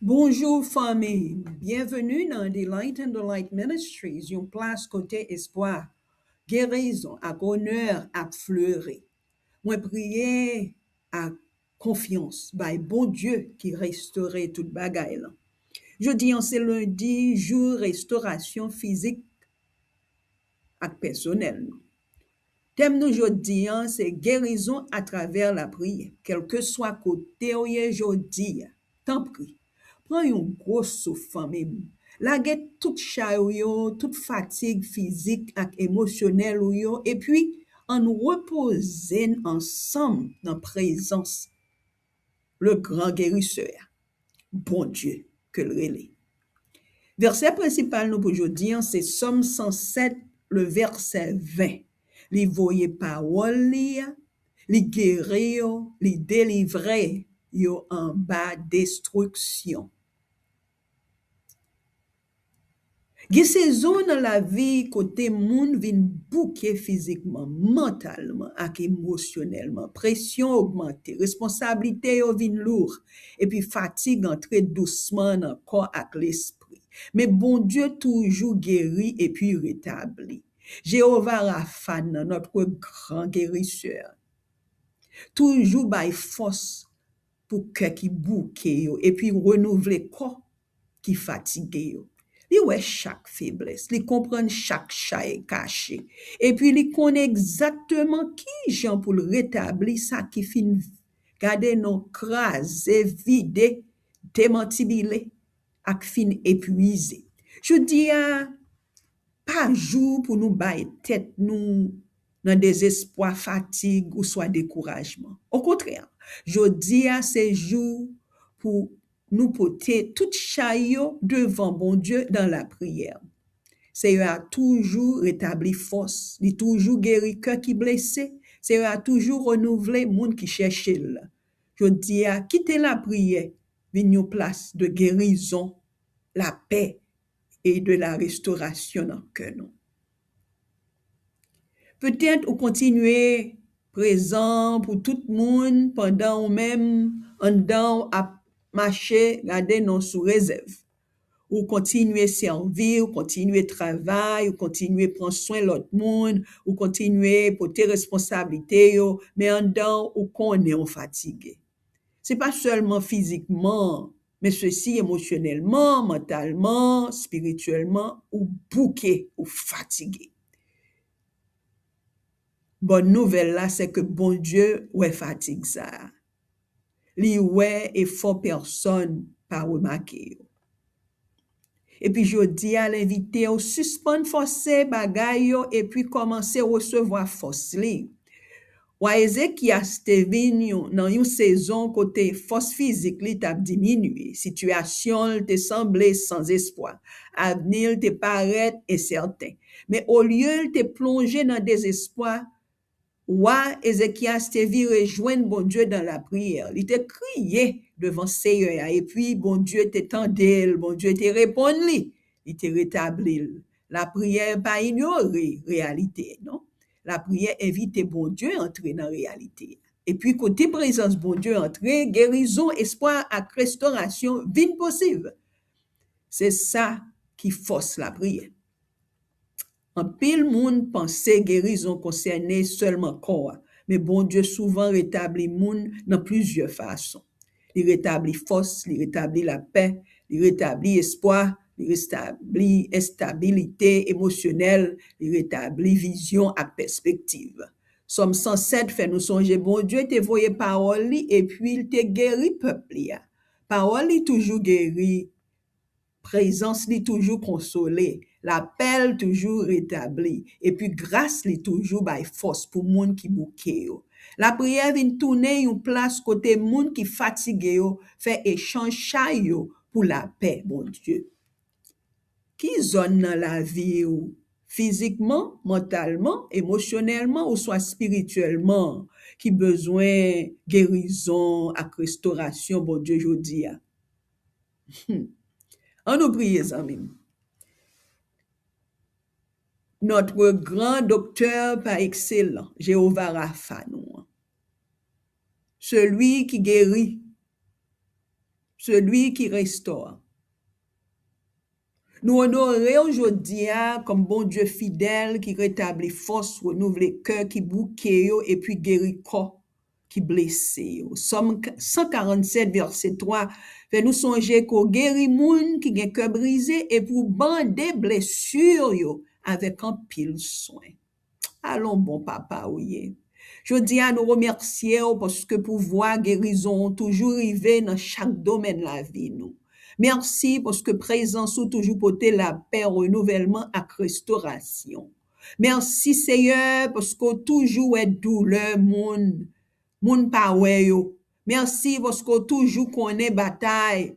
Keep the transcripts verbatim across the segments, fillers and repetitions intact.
Bonjou fanmi, byenveni nan Delight in the Light Ministries, yon plas kote espwa, gerizon ak onè ap fleri. Mwen priye ak konfyans bay Bondye ki restore tout bagay lan. Jodi an se lendi, jou restorasyon fizik ak pèsonèl nou. Tèm nou jodi an se gerizon atravè lapriyè. Kèlkeswa kote w ye jodi a, tanpri, pran yon gwo souf fanmi m. Lage tout chay ou yo, tout fatig fizik ak emosyonèl ou yo, epi ann repoze n ansanm nan prezans le gran gerisè a, Bondye ke l rele. Vèsè prensipal nou pou jodi an se Sòm san sèt, le vèsè ven. Li voye pawòl li a, li geri yo, li delivre yo anba destriksyon. Gen sezon nan lavi kote moun vin bouke fizikman, mantalman ak emosyonèlman. Presyon ogmante, responsablite yo vin lou, epi fatig antre dousman nan kò ak lespri. Men Bondye toujou geri epi retabli. Jewova Rafa nan, notre grand guérisseur, toujou bay fòs pou kè ki bouke yo, epi renouvle kò ki fatige yo. Li wè chak feblès, li konprann chak chay kache, epi li konnen egzakteman ki jan pou l retabli sa ki fin, gade non, kraze, vide, demantibile, ak fin epwize. Jodi a, pa jou pou nou bay tèt nou nan dezespwa, fatig, oswa dekourajman. Okontrè, jodi a se jou pou nou pote tout chay yo devan Bondye nan lapriyè. Seyè a toujou retabli fòs, li toujou geri kè ki blese, Seyè a toujou renouvle moun ki chèche l. Jodi a, kite lapriyè vin yon plas de gerizon, lapè e de la restorasyon nan kè nou. Petèt ou kontinye prezan pou tout moun pandan ou menm anndan w ap mache, gade non, sou rezèv. Ou kontinye sèvi, ou kontinye travay, ou kontinye pran swen lòt moun, ou kontinye pote responsablite yo, men anndan w ou konnen w fatige. Se pa sèlman fizikman, men se si emosyonèlman, mantalman, espirityèlman, ou bouke, ou fatige. Bòn nouvèl la se ke Bondye wè fatig sa a. Li wè efò pèsonn pa remake yo. Epi jodi a, l envite w sispann fòse bagay yo epi kòmanse resevwa fòs li. Wa Ezekyas te vin yon, nan yon sezon kote fòs fizik li t ap diminye, sitiyasyon l te sanble san espwa, avni l te parèt ensèten. Men olye l te plonje nan dezespwa, Wa Ezekyas te vire jwenn Bondye nan lapriyè. Li te kriye devan Seyè a, epi Bondye te tande l, Bondye te reponn li, li te retabli l. Lapriyè pa inyore reyalite, non. Lapriyè envite Bondye antre nan reyalite a. Epi kote prezans Bondye antre, gerizon, espwa ak restorasyon vin posib. Se sa ki fòs lapriyè. Anpil moun panse gerizon konsène sèlman kò a, men Bondye souvan retabli moun nan plizyè fason. Li retabli fòs, li retabli lapè, li retabli espwa, li retabli estabilite emosyonèl, li retabli vizyon ak pèspektiv. Sòm san sèt fè nou sonje Bondye te voye pawòl li epi l te geri pèp li a. Pawòl li toujou geri, prezans li toujou konsole, lapè l toujou retabli, epi gras li toujou bay fòs pou moun ki bouke yo. Lapriyè vin tounen yon plas kote moun ki fatige yo fè echanj chay yo pou lapè Bondye. Ki zòn nan lavi w, fizikman, mantalman, emosyonèlman oswa espirityèlman, ki bezwen gerizon ak restorasyon Bondye jodi a? Hmm. An nou priye, zanmi m. Notre grand docteur par excellence, Jewova Rafa nou an. Celui qui guérit. celui qui restaure. Nou onore w jodi a kòm Bondye fidèl ki retabli fòs, renouvle kè ki bouke yo, epi geri kò ki blese yo. Sòm san karannsèt, vèsè twa, fè nou sonje ke w geri moun ki gen kè brize epi w bande blesi yo avèk anpil swen. Alon bon Papa ou ye. Jodi a, nou remèsye w paske pouvwa gerizon w toujou rive nan chak domèn lavi nou. Mèsi paske prezans ou toujou pote lapè, renouvèlman ak restorasyon. Mèsi, Seyè, paske w toujou wè doulè moun, moun pa wè yo. Mèsi paske w toujou konnen batay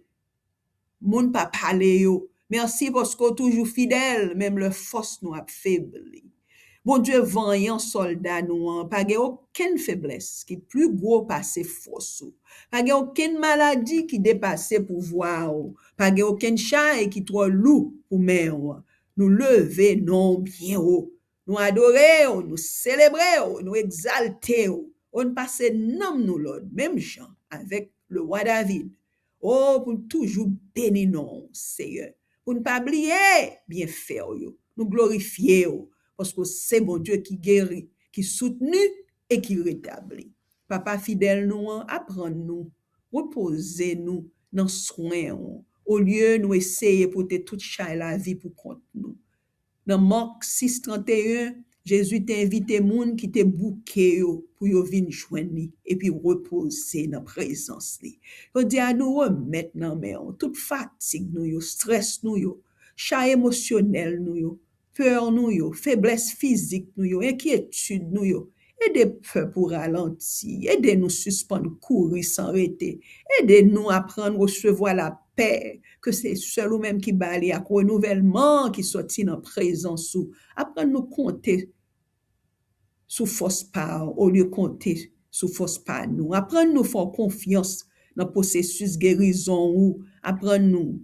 moun pa pale yo. Mèsi paske w toujou fidèl, menm lè fòs nou ap febli. Bondye vanyan, sòlda nou an, pa gen okenn feblès ki pli gwo pase fòs ou. Pa gen okenn maladi ki depase pouvwa ou. Pa gen okenn chay ki twò lou pou men w. Nou leve non w byen wo. Nou adore w, nou selebre w, nou egzalte w. O, n pase nanm nou lòd, menm jan avèk lewa David. O, pou n toujou beni non w, Seyè. Pou n pa bliye byenfè w yo. Nou glorifye w, paske w se Bondye ki geri, ki soutni e ki retabli. Papa fidèl nou an, aprann nou repoze nou nan swen w, olye nou eseye pote tout chay lavi pou kont nou. Nan Mak sis trannteyen, Jezi te envite moun ki te bouke yo pou yo vin jwenn li epi repoze nan prezans li. Jodi a, nou remèt nan men w tout fatig nou yo, estrès nou yo, chay emosyonèl nou yo, pè nou yo, feblès fizik nou yo, enkyetid nou yo. Ede pèp ou ralanti, ede nou sispann kouri san rete, ede nou aprann resevwa lapè ke se sèl ou menm ki ba li ak renouvèlman ki soti nan prezans ou. Aprann nou konte sou fòs pa w olye konte sou fòs pa nou. Aprann nou fè w konfyans nan pwosesis gerizon ou. Aprann nou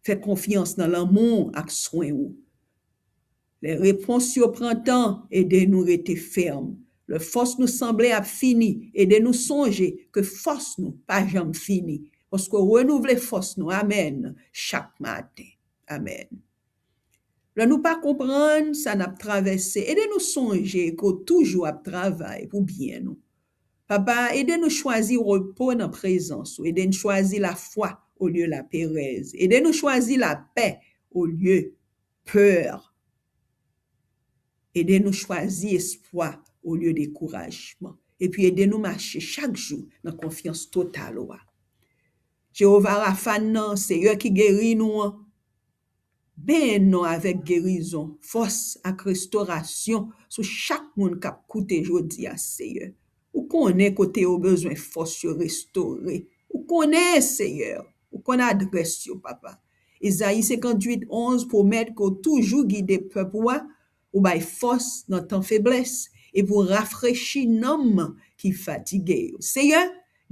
fè konfyans nan lanmou ak swen ou. Lè repons yo pran tan, ede nou rete fèm. Lè fòs nou sanble ap fini, ede nou sonje ke fòs nou pa janm fini, paske w renouvle fòs nou, amèn, chak maten. Amèn. Lè nou pa konprann sa n ap travèse, ede nou sonje ke w toujou ap travay pou byen nou. Papa, ede nou chwazi repo nan prezans ou. Ede n chwazi lafwa olye laperèz. Ede nou chwazi lapè olye pè. Ede nou chwazi espwa olye dekourajman. Epi ede nou mache chak jou nan konfyans total ou a. Jewova Rafa n nan, Seyè ki geri nou an, benyen non avèk gerizon, fòs ak restorasyon sou chak moun k ap koute jodi a, Seyè. Ou konnen kote yo bezwen fòs yo restore. Ou konnen, Seyè. Ou konn adrès yo, Papa. Ezayi senkantuit onz pwomèt ke w toujou gide pèp ou a, ou bay fòs nan tan feblès, epi w rafrechi nanm ki fatige yo. Seyè,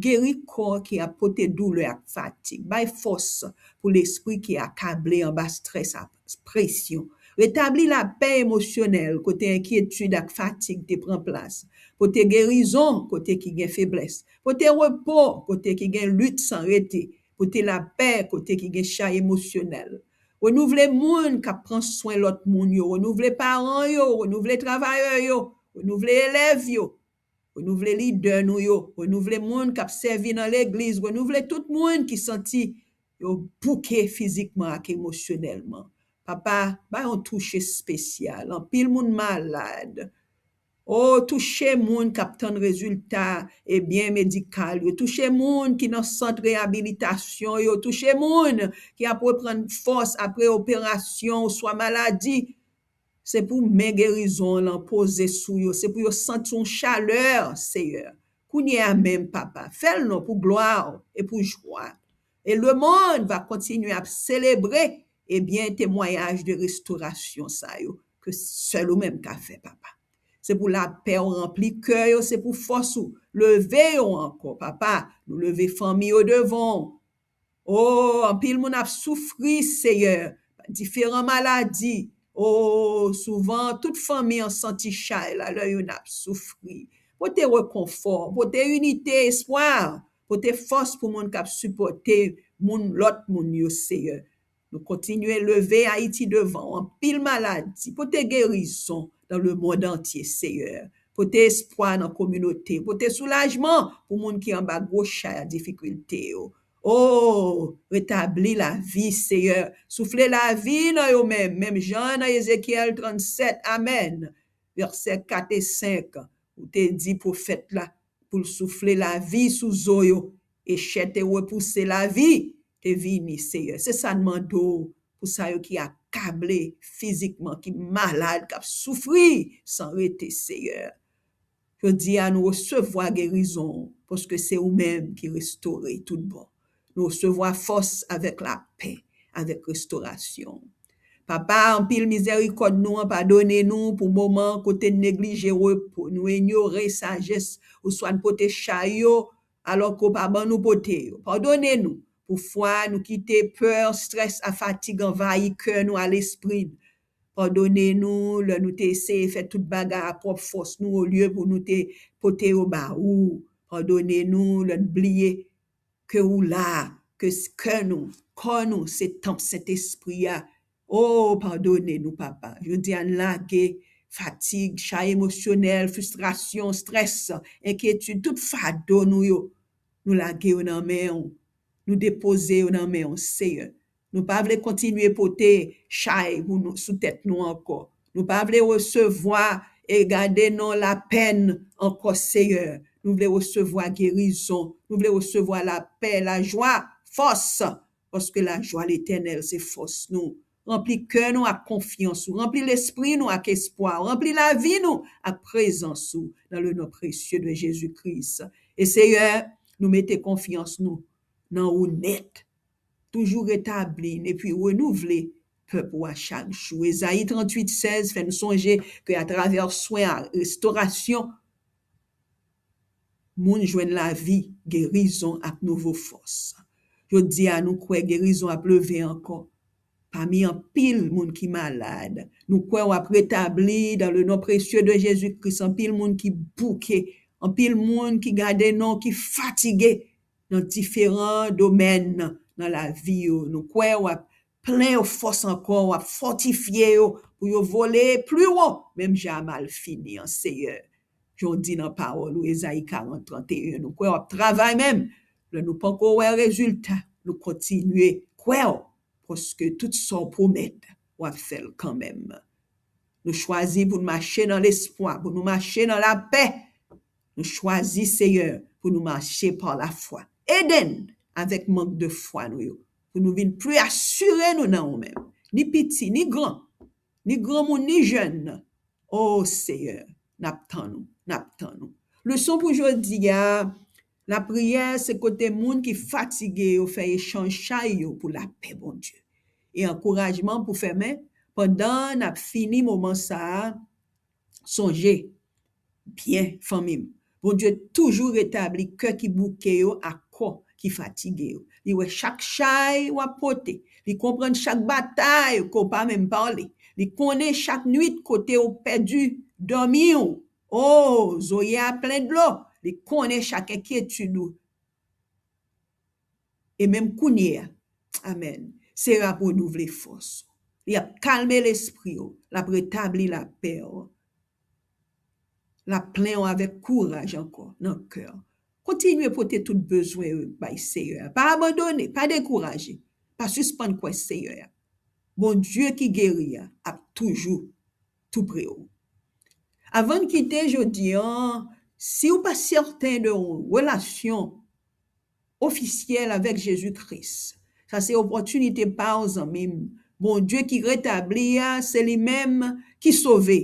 geri kò ki ap pote doulè ak fatig. Bay fòs pou lespri ki akable anba estrès ak presyon. Retabli lapè emosyonèl kote enkyetid ak fatig te pran plas. Pote gerizon kote ki gen feblès. Pote repo kote ki gen lit san rete. Pote lapè kote ki gen chay emosyonèl. Renouvle moun k ap pran swen lòt moun yo. Renouvle paran yo. Renouvle travayè yo. Renouvle elèv yo. Renouvle lidè nou yo. Renouvle moun k ap sèvi nan legliz. Renouvle tout moun ki santi yo bouke fizikman ak emosyonèlman. Papa, bay yon touch espesyal. Anpil moun malad. O, touche moun k ap tann rezilta, ebyen medikal yo. Touche moun ki nan sant reyabilitasyon yo. Touche moun ki ap reprann fòs apre operasyon oswa maladi. Se pou men gerizon w lan poze sou yo. Se pou yo santi yon chalè, Seyè. Kounye a menm, Papa, fè l non pou glwa w e pou jwa. E lemonn va kontinye ap selebre, ebyen, temwayaj de restorasyon sa yo ke sèl ou menm ka fè, Papa. Se pou lapè w ranpli kè yo, se pou fòs ou leve yo ankò, Papa. Nou leve fanmi yo devan w. O, anpil moun ap soufri, Seyè, diferan maladi. O, souvan, tout fanmi an santi chay la lè youn ap soufri. Pote rekonfò, pote inite, espwa, Pote fòs pou moun k ap sipòte moun, lòt moun yo, Seyè. Nou kontinye leve Ayiti devan w. Anpil maladi. Pote gerizon dans le monde entier, Seyè. Pote espwa nan kominote. Pote soulajman pou moun ki anba gwo chay a difikilte yo. O, retabli lavi, Seyè. Soufle lavi nan yo menm, menm jan nan Ezekyèl trannsèt. Amèn. Vèsè kat e senk, ou te di pwofèt la pou l soufle lavi sou zo yo, e chè te repouse, lavi te vini, Seyè. Se sa n mande w pou sa yo ki akable fizikman, ki malad, k ap soufri san rete, Seyè. Jodi a, nou resevwa gerizon w, paske se ou menm ki restore tout bon. Nou resevwa fòs avèk lapè, avèk restorasyon. Papa, anpil mizèrikòd nou an, padone nou pou moman kote n neglije repo, nou inyore sajès, oswa n pote chay yo, alò ke w pa ban nou pote yo. Padone nou pou fwa nou kite pè, estrès a fatig anvayi kè nou a lespri n. Padone nou lè nou te eseye fè tout bagay a pwòp fòs nou olye pou nou te pote yo ba ou. Padone nou lè n bliye ke ou la, ke s- kè nou, kò nou se tanp Sentespri a. O, padone nou, Papa. Jodi a, n lage fatig, chay emosyonèl, fristrasyon, estrès, enkyetid, tout fado nou yo, nou lage yo nan men w. Nou depoze yo nan men w, Seyè. Nou pa vle kontinye pote chay pou nou, sou tèt nou ankò. Nou pa vle resevwa e gade non lapèn ankò, Seyè. Nou vle resevwa gerizon. Nou vle resevwa lapè, lajwa, fòs. Paske lajwa Letènèl se fòs nou. Ranpli kè nou ak konfyans ou. Ranpli lespri nou ak espwa ou. Ranpli lavi nou ak prezans ou. Dans le nom précieux de Jésus-Christ. E Seyè, nou mete konfyans nou nan ou nèt. Toujou retabli n epi renouvle pèp ou a chak jou. Ezayi tranntuit sèz fè n sonje ke atravè swen a restorasyon, moun jwenn lavi, gerizon ak nouvo fòs. Jodi a, nou kwè gerizon ap leve ankò pami anpil moun ki malad. Nou kwè w ap retabli, dans le nom précieux de Jésus-Christ, anpil moun ki bouke, anpil moun ki gade non, ki fatige nan diferan domèn nan lavi yo. Nou kwè w ap plen yo fòs ankò, w ap fòtifye yo pou yo vole pli wo, menm jan a malfini an, Seyè. Jan w di nan pawòl ou, Ezayi karant, tranteyen, nou kwè w ap travay menm lè nou poko wè rezilta, nou kontinye kwè w, paske tout sa w pwomèt, w ap fè l kanmenm. Nou chwazi pou n mache nan lespwa, pou nou mache nan lapè. Nou chwazi, Seyè, pou nou mache pa lafwa. Ede n avèk mank de fwa nou yo, pou nou vin pli asire nou nan ou menm. Ni piti, ni gran, ni granmoun, ni jèn. O Seyè, n ap tann ou, n ap tann ou. Leson pou jodi a, lapriyè se kote moun ki fatige yo fè echanj chay yo pou lapè Bondye. E ankourajman pou fèmen, pandan n ap fini moman sa a, sonje byen, fanmi m, Bondye toujou retabli kè ki bouke yo ak kò ki fatige yo. Li wè chak chay w ap pote. Li konprann chak batay ke w pa menm pale. Li konnen chak nwit kote w pèdi dòmi w. O, zoyè a plen dlo. Li konnen chak enkyetid ou. E menm kounye a, amèn, Seyè ap renouvle fòs ou. Li ap kalme lespri w. L ap retabli lapè w. L ap plen w avèk kouraj ankò nan kè w. Kontinye pote tout bezwen yo bay Seyè a. Pa abandone, pa dekouraje. Pa sispann kwè Seyè a. Bondye ki geri a ap toujou tou pre w. Avan n kite jodi an, si w pa sèten de yon relasyon ofisyèl avèk Jezi Kris, sa se opòtinite pa w, zanmi m. Bondye ki retabli a, se li menm ki sove.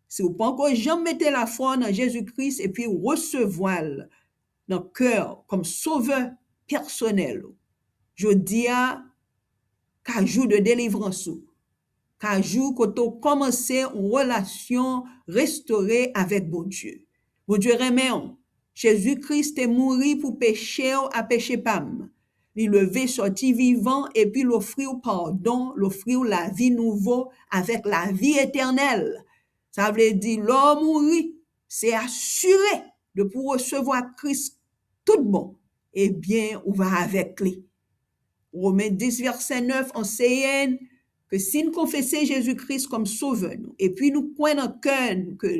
Si w poko janm mete lafwa w nan Jezi Kris epi w resevwa l nan kè w kòm Sovè pèsonèl ou, jodi a ka jou de delivrans ou, ka jou kote w kòmanse yon relasyon restore avèk Bondye. Bondye renmen w. Jezi Kris te mouri pou peche w a peche pa m. Li leve sòti vivan epi l ofri w padon, l ofri w lavi nouvo avèk lavi etènèl. Sa vle di, lè w mouri, se asire de pou w resevwa Kris tout bon. ebyen, ou va avèk li. Women dis vèsè nèf anseye n ke si n konfese Jezi Kris kòm Sovè nou, epi nou kwè nan kè n ke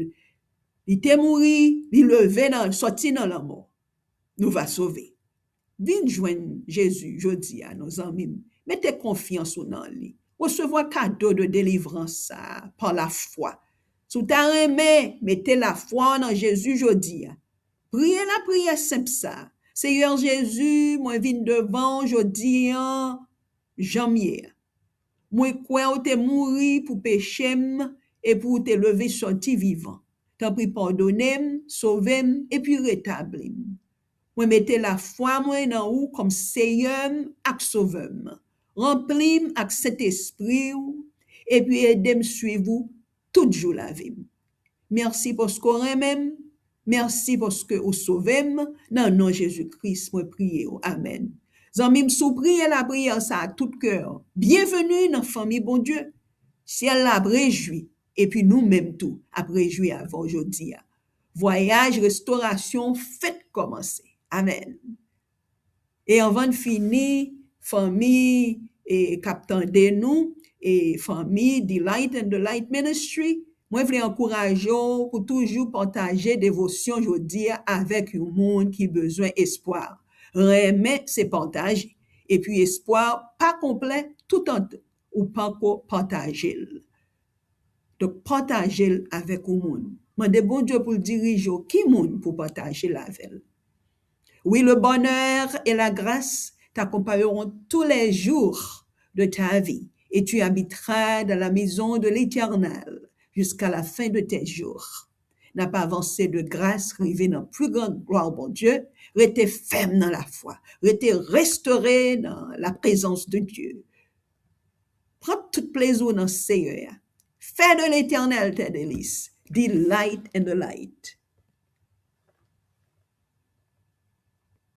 li te mouri, li leve nan, sòti nan lanmò, nou va sove. Vin jwenn Jezi jodi a, non, zanmi m. Mete konfyans ou nan li. Resevwa kado de delivrans sa a pa lafwa. Si w ta renmen, mete lafwa w nan Jezi jodi a. Priye lapriyè senp sa a. Seyè Jezi, mwen vin devan w jodi a jan m ye a. Mwen kwè w te mouri pou peche m e pou w te leve sòti vivan. Tanpri padone m, sove m, epi retabli m. Mwen mete lafwa mwen nan ou kòm Seyè m ak Sovè m. Ranpli m ak Sentespri w, epi ede m swiv ou tout jou lavi m. Mèsi paske w renmen m. Mèsi paske ou sove m. Nan non Jezi Kris, mwen priye w. Amèn. Zanmi m, si w priye lapriyè sa a ak tout kè w, byenveni nan fanmi Bondye. Syèl la ap rejwi, epi nou menm tou ap rejwi avè w jodi a. Vwayaj restorasyon fèk kòmanse. Amèn. E anvan n fini, fanmi e k ap tande nou, e fanmi Delight and the Light Ministry, mwen vle ankouraje w pou toujou pataje devosyon jodi a avèk yon moun ki bezwen espwa. Renmen se pataje. Epi espwa pa konplè toutan ou panko pataje l. Donk, pataje l avèk yon moun. Mande Bondye pou l dirije w ki moun pou pataje l avè l. Oui, le bonheur et la grâce t'accompagneront tous les jours de ta vie, et tu habiteras dans la maison de l'Éternel jusqu'à la fin de tes jours. N ap avanse de gras, rive nan pli gran glwa Bondye. Rete fèm nan lafwa. Rete restore nan la prezans de Dye. Pran tout plezi w nan Seyè a. Fais de l'Éternel tes délices. Delight in the light.